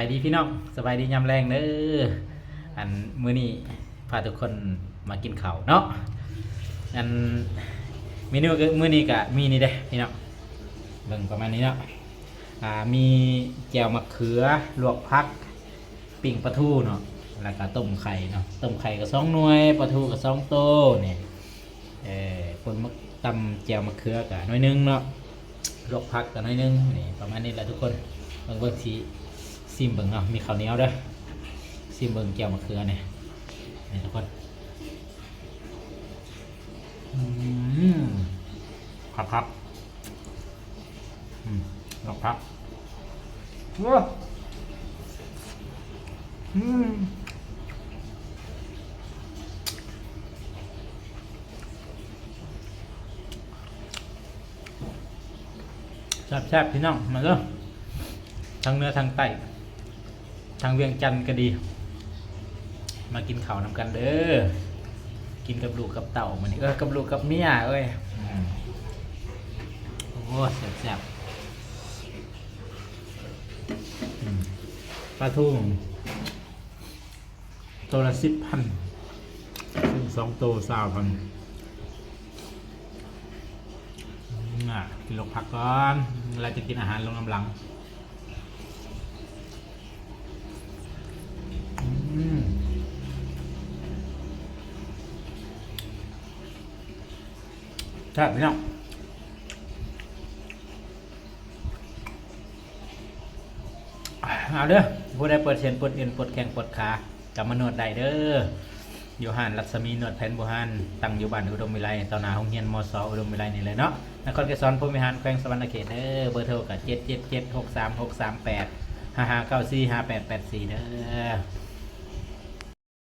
ສະບາຍດີພີ່ນ້ອງ ສະບາຍດີຍາມແລງເດີ. ອັນ ມື້ນີ້ພາທຸກຄົນມາກິນເຂົ້າເນາະ. ອັນ ເມນູມື້ນີ້ກະມີນີ້ເດ້ພີ່ນ້ອງ ເບິ່ງປະມານນີ້ເນາະ. ອ່າ ມີແຈ່ວໝາກເຂືອ ລວກຜັກ ປີ້ງປາທູເນາະ ແລ້ວກະຕົ້ມໄຂ່ເນາະ. ຕົ້ມໄຂ່ກະສອງໜ່ວຍ ປາທູກະສອງໂຕນີ້. ເອີ ປົ່ນໝາກ ຕຳແຈ່ວໝາກເຂືອກະໜ່ວຍໜຶ່ງເນາະ ລວກຜັກກະໜ່ວຍໜຶ່ງ. ນີ້ປະມານນີ້ແຫຼະທຸກຄົນ. ເບິ່ງ ເບິ່ງ ຊິຊີມເບິ່ງເນາະ ມີເຂົ້າໜຽວເດີ. ຊີມເບິ່ງແຈ່ວໝາກເຂືອນີ້ ນີ້ທຸກຄົນ. ອືມ ຄັກໆ. ອືມ ລວກຜັກ ໂອ້ ອືມ ແຊບໆ ພີ່ນ້ອງ ມາເດີ ທັງເໜືອທັງໃຕ້ ທາງວຽງຈັນກະດີ ມາກິນເຂົ້ານຳກັນເດີ. ກິນກັບລູກກັບເຕົ້າມື້ນີ້ ເອີ ກັບລູກກັບເມຍເອີຍ. ອືມ ໂອ້ ແຊບໆ. ອືມ ປາທູໂຕລະສິບພັນ ຊື້ສອງໂຕຊາວພັນ. ອືມ ກິນລວກຜັກກ່ອນ ແລ້ວຈະກິນອາຫານລົງນຳຫຼັງ. ອືມ ແຊບພີ່ນ້ອງ. ເອົາເດີ ຜູ້ໃດປວດເສັ້ນປວດເອັນປວດແຂ້ງປວດຂາ ກະມານວດໄດ້ເດີ ຢູ່ຮ້ານລັດສະໝີນວດແຜນບູຮານ ຕັ້ງຢູ່ບ້ານອຸດົມວິໄລ ຕໍ່ໜ້າໂຮງຮຽນ ມສ ອຸດົມວິໄລນີ້ເລີຍເນາະ ນະຄອນໄກສອນ ພົມວິຫານ ແຂວງສະຫວັນນະເຂດເດີ. ເບີໂທກະ ເຈັດເຈັດເຈັດ ຫົກສາມຫົກສາມແປດ ຫ້າຫ້າເກົ້າສີ່ ຫ້າແປດແປດສີ່ ເດີ.